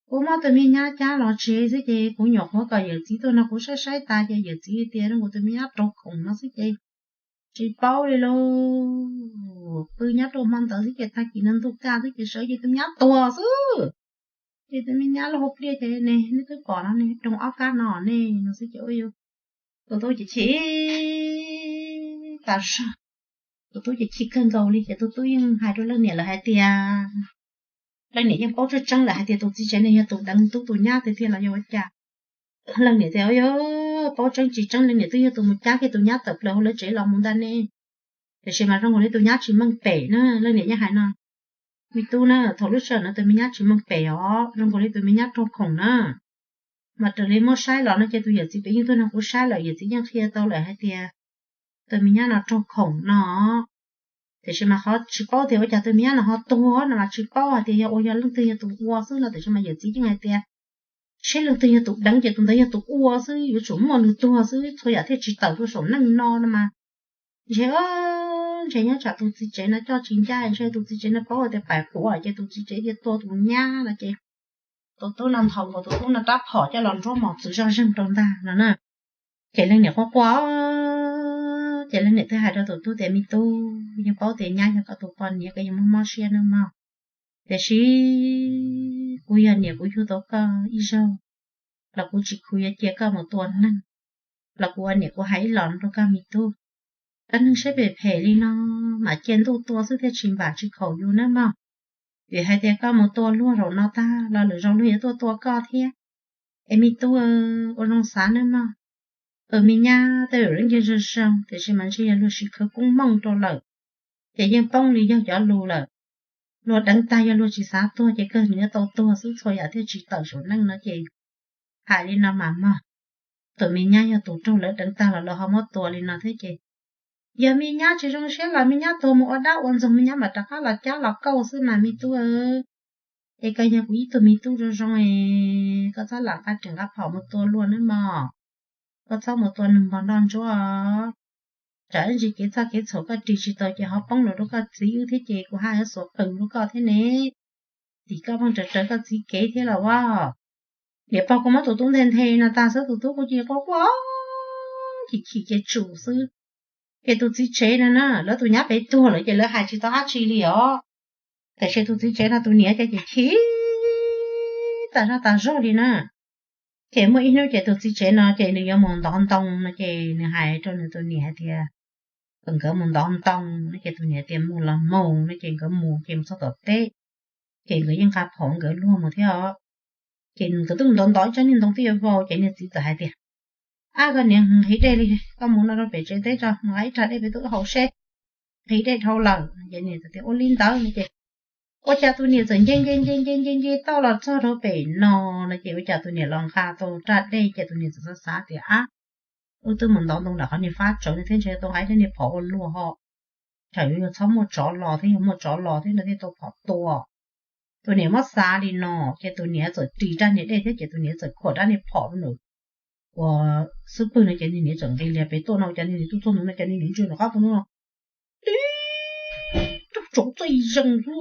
kuv muab tus me nyab cab los tsev xwb ces kuv nyuam qhuav kom yawm txiv tuaj nrog kuv saib saib tas ces yawm txiv tias zoo nkaus tus me nyab raug khoom no xwb ces tsis paub li lauj. Pw nyob rau hmo ntawd xwb ces tag kis no ntuj kaj xwb ces sawv ces tus me nyab tuag xwb. Ces tus me nyab lub hauv pliaj ces ne, neb twb pom no ne, raug ob kab no ne no xwb ces ua, tus tub ces chim tas zog. Tus tub ces chim kawg nkaus li ces tus tub yeej hais rau leej niam lawv hais tias, leej niam yeej paub tseeb tseeb lawm hais tias tus txiv tsev ne yog tus deev tub tus nyab tiag tiag los yog ua cas. Leej niam tias, Yog paub tseeb tsis tseeb leej niam twb yog tus mus cab kiag tus nyab tawm plaws hauv lawv tsev los mus ntag ne. Tiam sis mas zoo nkaus li tus nyab tsis meej pem na, leej niam yeej hais no, Me tub na, thaum lub sij hawm no tus me nyab tsis meej pem os, zoo nkaus li tus me nyab raug khoom na. Mas raws li muab saib los no ces tus yawm txiv pem yeej tuaj nrog kuv saib lawm, yawm txiv yeej qhia tau lawm hais tias tus me nyab no raug khoom no. Tiam sis mas qhov tsis paub tias ua cas tus me nyab no ho tuag no mas tsis paub hais tias yog ua yog leej twg yog tus ua xwb no, tiam sis mas yawm txiv yeej hais tias seb leej twg yog tus deev ces tus ntawd yog tus ua xwb, yuav tsum muaj nws tuag xwb txhua yam thiaj tsis tawm rau saum neej no no mas. Ntshe, ntshe nyob tsam tus txiv tsev no coj tsis ncaj, ntshe tus txiv tsev no paub tias pais quav ces tus txiv tsev thiaj tua tus nyab no ces tus tub no nthaus nkaus tus tub no rab phom coj los nruab mos txwv zoj zeeg rau ntag no na. Ces leej niam quaj quaj, ces leej niam thiaj hais rau tus tub tias, Me tub, yeej paub tias nyab yog koj tus poj niam, koj yeej muaj mob siab nawb mog. Tiam sis kuv yog niam kuv yug tau koj ib zaug los kuv tsis khuv yuav cia koj mus tua neeg, los kuv ua niam kuv hais ib los rau koj me tub. Koj neeg siab phem phem li no, mam cia ntuj tua xwb thiaj tsis npam tsis khaum yus nawb mog. Vim hais tias koj mus tua luag zaum no tag los lwm zaus luag yuav tuaj tua koj thiab. Es me tub, ua zoo xav nawb mog. Tus me nyab tej zaum yeej zoo zoo tiam sis mas ntshe yog luag sim khawv koob mooj rau lawm, ces yeej poob li yog cov lus lawm. Luag deev tag yog luag tsis xav tuag ces kawg nws yuav tau tuag xwb, txhua yam thiaj tsis tawm saum neej no ces hais li no mas mog. Tus me nyab yog tus raug lawv deev tag los lawv ho muab tua li no thiab ces yog me nyab tsis zoo siab los me nyab tuag mus ua dab ua ntxoog, me nyab mam rov qab los cab los kauj xwb mas me tub. Es koj yog kuv ib tug me tub zoo zoo es koj txhob lam nqa riam nqa phom mus tua luag nawb mog. Koj txhob mus tua neeg npog nroj ntsuab. Tsam ib ntsis kev txhoj kev txhaum koj ris tsis tau ces ho poob los rau koj txiv wb thiab ces kuv haj yuav xuas qws rau koj thiab ne. Tim koj pheej raws raws koj txiv kev thiab los as. Niam pog kuv muab tus tub nthe nthe no tag xwb tus tub kuj cia quaj quaj chim chim ces tsum xwb. Ces tus txiv tsev no na lawv tus nyab pem tuag lawm ces lawv hais tsis tau dab tsi li os. Tiam sis tus txiv tsev no tus niam ces chim tas zog tas zog li na. Ces muaj ib hnub ces tus txiv tsev no ces nws yuav mus ntov ntoo no ces nws hais rau nws tus niam hais tias kom nkawd mus ntov ntoo no ces tus niam tias mus los mus no ces nkawd mus ces mus txog tom teb ces nkawd yeej nqa phom nkawd luag mus thiab os. Ces nkawd twb mus ntov ntov ib tsob niag ntoo twb yuav vau ces niag txiv txawm hais tias, Ab koj niam, nqhis dej li, koj mus no rau pem tsev teb tso, mus nqa ib rag dej pem tuaj wb haus seb. Nqhis dej dhau lawm ces niam tias ua li ntawd no ces Ua cas tus niam txawm nce nce nce nce nce nce toj los txog rau pem no no ces ua cas tus niam los nqa tau raj dej ces tus niam txawm xav xav tias, ab, wb twb mus ntov ntoo nram qhov niag fab tsawv no thiab ntshe tau hais tej niag phom ua luag ho, tsam yuav yog txhob muaj tsov los thiab, yog muaj tsov los thiab no thiaj tau phom tua. Tus niam muab xav li no ces tus niam txawm ris rab niag dej thiab ces tus niam txawm khuam rab niag phom rau nws uas xub pwg no ces niag niam txawm nqis lias pem tuaj no ces niag niam tuaj txog ntawd no ces niag niam ntsia nram qab tuaj no, tib tug tsov txaij zees xwb,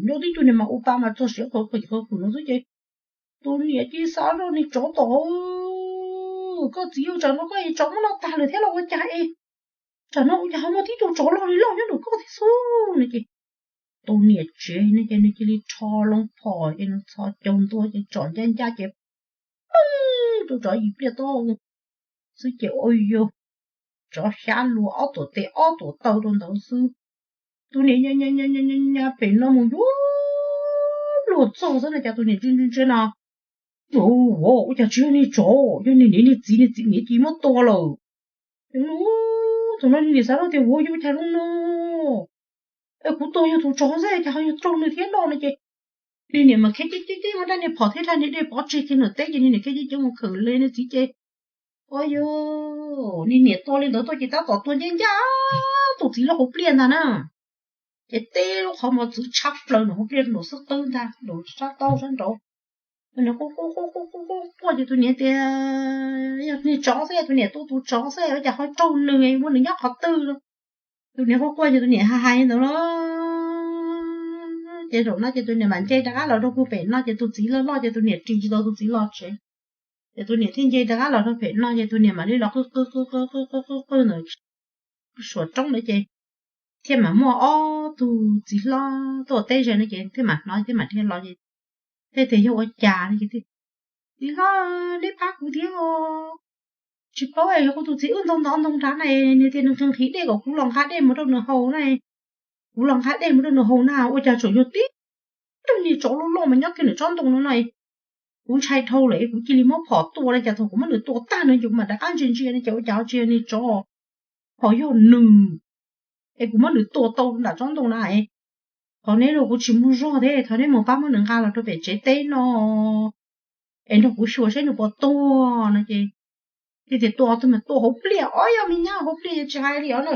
nyob tib tug niag mas ua pa mas txog siav qhov qhwm qhov qhwm no xwb ces tus niam cia li xav zoj niag tsov tom, koj txiv, tsam no koj tsov muab noj tag lawm thiab los ua cas es tsam no ua cas ho muaj tib tug tsov loj li loj nyob ntawm koj thiab xwb no ces tus niam tsev no ces nws cia li rho loo phom ces nws txhos caug ntua ces tsom ncaj ncaj ces poob rau tsov yim pliaj tob xwb ces ua yog tsov xyab luag ob tuam tes ob tuam taw rau ntawd xwb. Tus niam nyas pem no mus yuav luag txog xwb no ces tus niam ntsia ntsia ntsia no, ua cas tsis yog niag tsov, yog niag niam niag txiv, niag txiv niam cia li muab tua lawm. Thaum no niag niam xav zoj tias ua cas zoo no, es kuv tua yog tus tsov xwb cas ho yog raug nws thiab no no ces niag niam mas khiav ceev ceev ceev muab rab niag phom thiab rab niag dej pov tseg kiag ntawm teb ces niag niam khiav ceev ceev mus khawm li niag txiv ces ua yog niag niam tua li ntawd tuaj ces tab tom tua ncaj ncaj tus txiv loj hauv pliaj ntag na. Ces teb lub qhov muag txwv tshab plaws nraum hauv pliaj nraum xwb qwb ntag, nraum sab taub sab nraud. Tus niam quaj quaj quaj quaj quaj quaj ces tus niam tias yog niag tsov xwb, tus niam tua tus tsov xwb ua cas ho raug nws, muab nws nyob qhov twg no. Tus niam quaj quaj ces tus niam hais hais ntawd los ces zaum no ces tus niam mam nce rov qab los rau puag pem no ces tus txiv loj loj ces tus niam ris tsis tau tus txiv los tsev. Ces tus niam thiaj nce rov qab los rau pem no ces tus niam mam li los qw qw qw qw qw qw qw ntawd suam roob ntawd ces thiaj mam muaj ob tug txiv hlob tuaj teb ze no ces thiaj mam hnov thiaj mam dhia los ces thiaj tias yog ua cas no ces, txiv hlob, neb pab kuv thiab os. Tsis paub es yog kuv tus txiv wb ntov ntov ntoo nrad na, nws tias nws nqhis nqhis dej kom kuv los nqa dej mus rau nws haus na, kuv los nqa dej mus rau nws haus na ua cas tseem yog tib tug niag tsov loj loj mas nyob kiag nram tsob ntoo no no. Kuv ntshai dhau lawm es kuv cia li muab phom tua li cas thaum kuv muab nws tua tag no ces kuv mam rov qab ntsia ntsia no ces ua cas tsis yog niag tsov, ho yog nws. Es kuv muab nws tua tau nram tsob ntoo na. Thov neb los kuv tsis muaj zog thiab, thov neb mus pab muab nws nqa los rau pem tsev teb no es nrog kuv xyuas saib nws puas tuag no ces, ces tias tua tus mas tua hauv pliaj. Ob, yog me nyab hauv pliaj ces tsis hais li os na.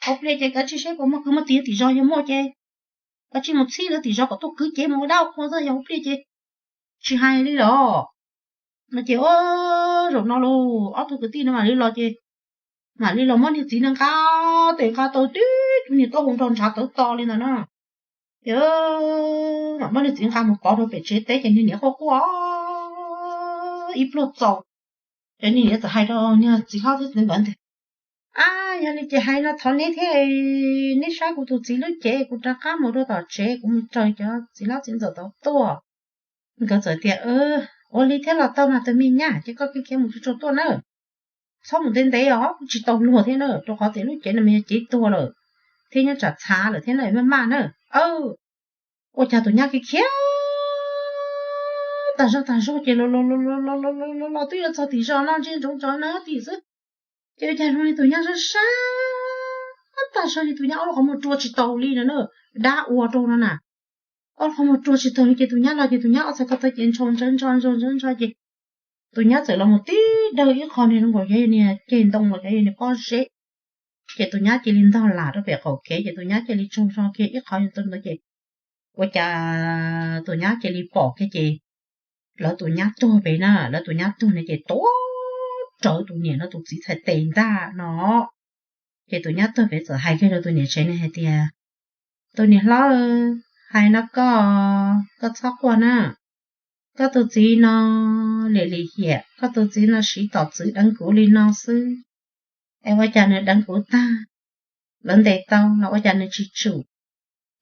Hauv pliaj ces kav tsij saib puas muaj kwv muaj tij tim zos, yog muaj ces kav tsij mus txhib lawv tim zos kom tuaj kwv cev mus ua dab ua qhua xwb, yog hauv pliaj ces tsis hais li los. No ces zaum no los ob tug kwv tij no mam li los ces mam li los muab niag txiv no nqa tes nqa taw tib tug niag taub hau nrog ntshav tawv to li ntawd na. Ces mam muab niag txiv nqa mus pov rau pem tsev teb ces niag niam quaj quaj ib pluag txaus. Ces niag niam txawm hais rau niag txiv hlob thiab txiv ntxawm tias, ab, yog li ces hais no thov neb thiab, neb saib kuv tus txiv lub cev, kuv rov qab mus rau tom tsev, kuv mus raws cov txiv hlob txiv ntxawm tau tuaj. Nkawd txawm tias, ua li thiab los tau mas tus me nyab, ces koj khiav khiav mus tsuag tsuag tuaj na. Txhob mus ntev ntev os, kuj tsis tau luag thiab na, rau qhov tias lub cev no mas yog cev tuag lawm thiab nyob tsam txhav lawm thiab na, maj maj na. Ua cas tus nyab khiav khiav tag zog tag zog ces los los los los los los los twb yuav txog tim zos no, ntsia ntsoov tsoov no tim xwb. Ces ua cas zoo li tus nyab sab sab tag zog li, tus nyab ob lub qhov muag rua tsis taus li no na, dab ua rau no na. Ob lub qhov muag rua tsis taus li ces tus nyab los ces tus nyab ob txhais ko taw ces ntshaus ntshaus ntshaus ntshaus ntshaus ntshaus ces tus nyab txawm los mus tib dawg ib qho niag zoo nkaus cov niag ceg ntoo los cov niag pob zeb. Ces tus nyab cia li ntog lam rau pem qaum kev ces tus nyab cia li tsaug zog kiag ib qho ntawd ces ua cas tus nyab cia li pom kiag ces lawv tus nyab tuag pem na, lawv tus nyab tuag no ces tuav rawv tus niam no tus txiv txhais tes ntag no. Ces tus nyab tuag pem txawm hais kiag rau tus niam tsev ne hais tias, tus niam hlob, hais no koj, koj txhob quaj na. Koj tus txiv no liam lim hiam, koj tus txiv no siv tom txwv deev kuv li no xwb. Es ua cas nws deev kuv tag, lawv ntes tau los ua cas nws tsis tsum,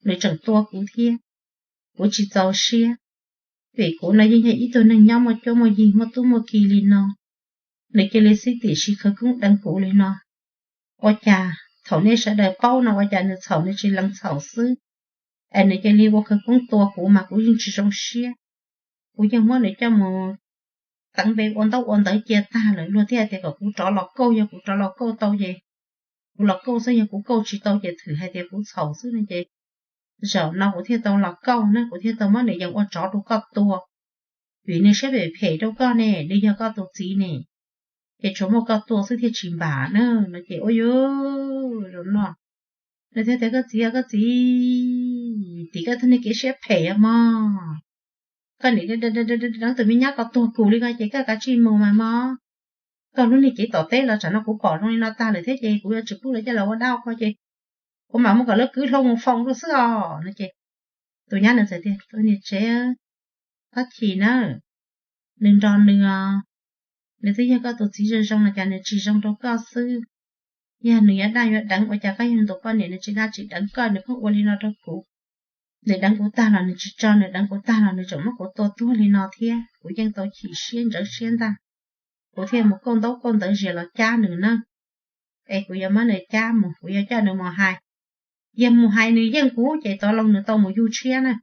nws tseem tua kuv thiab. Kuv tsis txaus siab, vim kuv no yeej yog ib tug neeg nyob muaj cuab muaj yig muaj tub muaj ki li no, nws cia li xib tim siv khawv koob deev kuv li no. Ua cas thaum nej sawv daws paub no ua cas nws txhaum nws tsis lees txhaum xwb, es nws cia li ua khawv koob tua kuv mas kuv yeej tsis zoo siab. Kuv yeej muab nws coj mus teev npe ua ntaub ua ntawv cia tag lawm, luag thiaj hais tias kom kuv rov los kauj, yog kuv rov los kauj tau ces kuv los kauj xwb, yog kuv kauj tsis tau ces thwm hais tias kuv txhaum xwb no ces zaum no kuv thiaj tau los kauj ne, kuv thiaj tau muab nws yees ua tsov rau koj tua, vim nws siab phem phem rau koj ne, nws yog koj tus txiv ne, ces tsuas muaj koj tua xwb thiaj tsis npam na no ces ua yuav zoo no. Nws thiaj tias koj txiv, koj txiv, tim koj tug niag kev siab phem mog, koj nim deev tus me nyab ko tuag kuv li ko ces koj kav tsij mus mas mog. Koj lub niag kev tom teb los tsam no kuv pom zoo li no tag lawm thiab ces kuv yuav tsis pub lawv coj los ua dab ua qhua ces kuv mam muab kom lawv kwv hlo mus foom rau xwb os no ces tus nyab nws txawm tias tus niam tsev, txhob chim na, nws nrog nws os, nws twb yog koj tus txiv zoo zoo no cas nws tsis zoo rau koj xwb. Yog nws yuav daj yuav deev ua cas koj yog nws tus poj niam nws tsis daj tsis deev koj, nws pheej ua li no rau kuv. Nws deev kuv tag los nws tsis tso, nws deev kuv tag los nws tseem muab kuv tua tuag li no thiab. Kuv yeej tau chim siab ntsawv siab ntag, kuv thiaj mus kauj ntaub kauj ntawv zias los cab nws na. Es kuv yuav muab nws cab mus, kuv yuav coj nws mus hais. Yog mus hais nws yeej kuv ces tov loo nws tau mus yug tshiab na.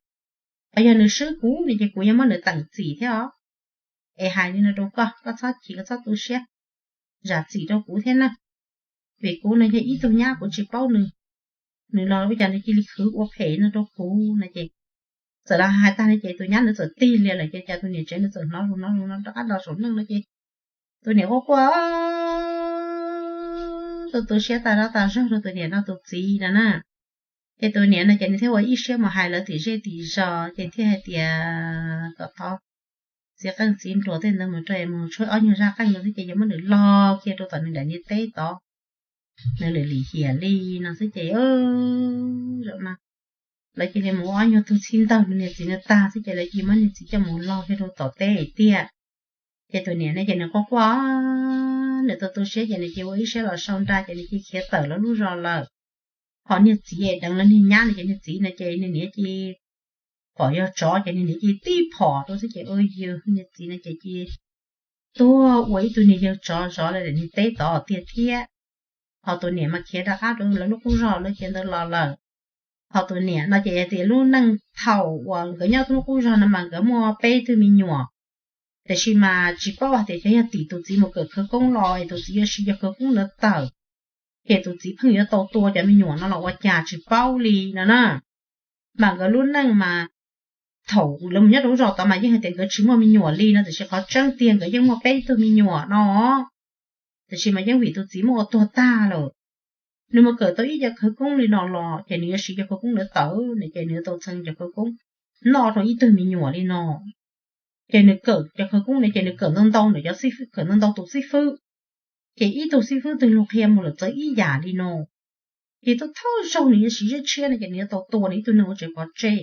Ho yog nws swb kuv no ces kuv yuav muab nws teem txim thiab os. Es hais li no rau koj, koj txhob chim, koj txhob tu siab, zam txim rau kuv thiab na. Vim kuv no yog ib tug nyab kuv tsis paub nws, nws los ua cas nws cia li khwv ua phem no rau kuv no ces txawm los hais tag li ces tus nyab nws txawm tig lias lawm ces cas tus niam tsev nws txawm hnov hnov hnov rov qab los saum neej no ces tus niam quaj quaj tu tu siab tas zog tas zog rau tus niam no tus txiv no na. Ces tus niam no ces nws thiaj ua ib siab mus hais lawv tim zej tim zos ces thiaj hais tias kom thov txiv qeej txiv nruas tej ntawd mus rau mus tshuab ob nyuag zaj qeej no xwb ces yuav muab nws lo kiag rau tom nws daim niag teb tod, nws lwm lim hiam li no xwb ces zaum no lawv cia li mus ua ob nyuag tug txhib ntawg niag txiv no tag xwb ces lawv cia li muab niag txiv coj mus lo kiag rau tom teb tiag. Ces tus niam no ces nws quaj quaj, nws tu tu siab ces nws cia li ua ib siab los sau nra ces nws cia li khiav tawm lawv lub zos lawm. Ho niag txiv deev lawv niag nyab no ces niag txiv no ces niag niam cia li pom yog tsov ces niag niam cia li tib phom rau xwb ces ua yws niag txiv no ces cia li tuag ua ib tug niag yawg tsov zov lawv daim niag teb tod tiag thiab. Ho tus niam mas khiav rov qab rau lawv lub qub zos lawv khiav ntawd los lawm. Ho tus niam no ces tias lub neej thaum uas nkawd nyob lub qub zos no mas nkawd muaj peb tug me nyuam, tiam sis mas tsis paub hais tias xyov yog tim tus txiv mus kawm khawv koob los es tus txiv yuav siv cov khawv koob ntawd tawm, ces tus txiv pheej yuav tau tua cov me nyuam no los ua cas tsis paub li no na. Mas nkawd lub neej mas thaum lawv mus nyob rau lub zos tod mas yeej hais tias nkawd tsis muaj me nyuam li no tiam sis qhov tseeb tiag nkawd yeej muaj peb tug me nyuam no, tiam sis mas yeej vim tus txiv muab ua tuag tag lawm. Nws mus kawm tau ib co khawv koob li no los ces nws yuav siv cov khawv koob ntawd tawm no ces nws yuav tau txheev cov khawv koob noj rau ib tug me nyuam li no. Ces nws kawm cov khawv koob no ces nws kawm ntau ntau ntawm cov xib fwb, kawm ntau ntau tus xib fwb, ces ib tug xib fwb twg luag qhia mus lawm txawv ib yam li no. Ces tub thawj zaug nws yuav siv zeb tshiab no ces nws yuav tau tua nws ib tug neeg ua tsev pov tseg.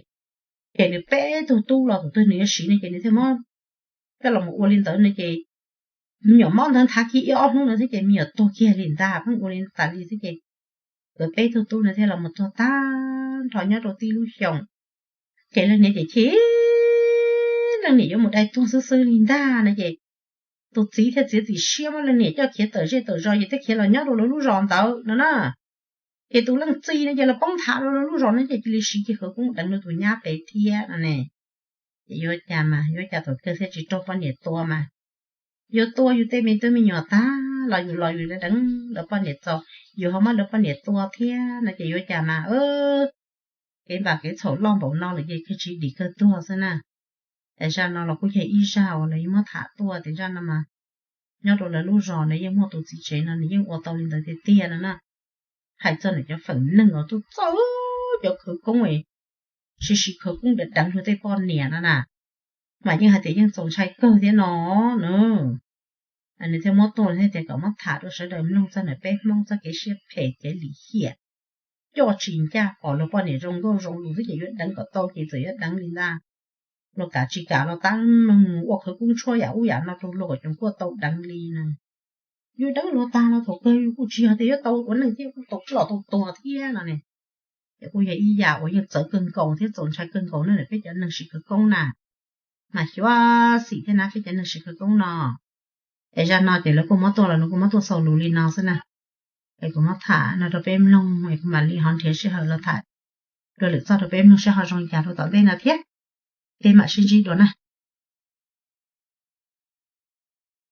Ces nws peb tug tub los tus twg nws yuav siv no ces nws thiaj muab coj los mus ua li ntawd no ces me nyuam mob ntawd nthav kiag ib ob hnub no thiab ces me nyuam tuag kiag li ntag, pheej ua li tas li xwb ces nkawd peb tug tub no thiaj los mus tuag tag nrho nyob rau tib lub xyoos. Ces leej niam ces chim, leej niam yuav mus dai tuag xwb xwb li ntag no ces tus txiv thiaj txiav txim siab muab leej niam coj khiav tawm zej tawm zos ces thiaj khiav los nyob rau lawv lub zos ntawd no na. Ces tus leej txiv no ces los poob nthav rau lawv lub zos no ces cia li siv kiag khawv koob deev rau tus nyab pem thiab no ne. Ces yuav cas mas, yuav cas thaum kawg thiaj tsis raug poj niam tua mas. Yuav tua yus tej me tub me nyuam tag los yus los yus deev lawv poj niam txaus, yus ho muab lawv poj niam tua thiab no ces yuav cas mas. Kev npam kev txhaum loj npaum no lawm ces kawg tsis dim kawg tuag xwb na. Es zaj no los kuj yog ib zaj uas lawv yeej muab tham tuaj tias zaj no mas nyob rau lawv lub zos nws yeej muaj tus txiv tsev no nws yeej ua tau li ntawd tiag tiag no na. Hais txog ntawm cov feem neeg uas tuaj txawj cov khawv koob, siv siv khawv koob deev deev luag tej poj niam no na, mas yeej hais tias yeej txaus ntshai kawg thiab no na. Nws thiaj muab tuaj thiab tias kom muab tham rau sawv daws mloog txog ntawm peb Hmoob txoj kev siab phem kev lim hiam, coj tsis ncaj, pom luag poj niam zoo nkauj zoo lus xwb ces yuav deev kom tau ces txawm yuav deev li ntag. Luag kam tsis kam los tab meeg ua khawv koob tshuab yam ub yam no rau luag kom cov kuj tau deev li na. Yuav deev luag tag los thaum kawg yus kuj tsis yog tias yuav tau ua neej thiab kuj tau ploj tau tuag thiab no ne. Ces kuj yog ib yam uas yeej txawv kawg nkaus thiab txaus ntshai kawg nkaus na ntawm peb cov neeg siv khawv koob na. Mas xyuam xim thiab na peb cov neeg siv khawv koob no. Es zaj no ces lawv kuj muab tuaj los nws kuj muab tuaj xaus lus li no xwb na. Es kuv muab tham no rau peb mloog es kuv mam li ho nrhiav sij hawm los tham dua lwm txoj rau peb mloog seb ho zoo li cas rau tom ntej no thiab. Peb mam sib ntsib dua na.